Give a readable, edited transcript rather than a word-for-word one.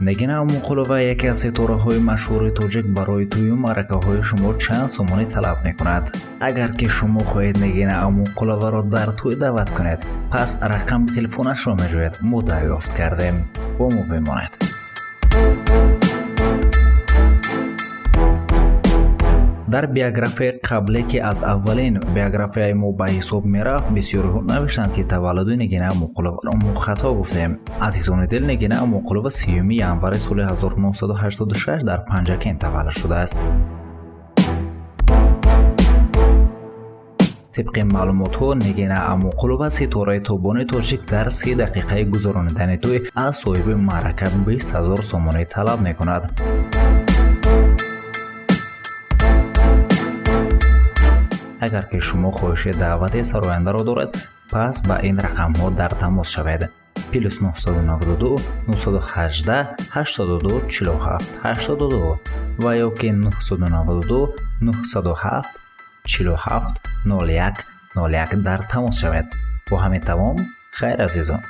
Нигина Амонқулова, яке аз ситораҳои машҳури тоҷик, барои тӯю маъракаҳои шумо чанд сомонӣ талаб мекунад? Агар ки шумо хоҳед Нигина Амонқуловаро дар тӯй даъват кунед, пас рақами телефонашро меҷӯед. Мо дарёфт кардем. Бо мо бимонед. Дар биографияи қабле, ки аз аввалин биографияи мо ба ҳисоб мерафт, бисёриҳо навиштанд, ки таваллуди Нигина Амонқуловаро мо хато гуфтем. Азизони дил, Нигина Амонқулова 30 январи соли 1986 дар Панҷакент таваллуд шудааст. Тибқи маълумотҳо, Нигина Амонқулова, ситораи тобони тоҷик, дар 30 дақиқаи гузаронидани тӯй аз соҳиби маърака 20 ҳазор сомонӣ талаб мекунад. Агар ки шумо хоҳиши даъвати сарояндаро доред, пас ба ин рақамҳо дар тамос шавед: плюс 992 918 82 47 82 ва ё ки 992 907 47 01 01 дар тамос шавед. Бо ҳамин тамом. Хайр, азизон.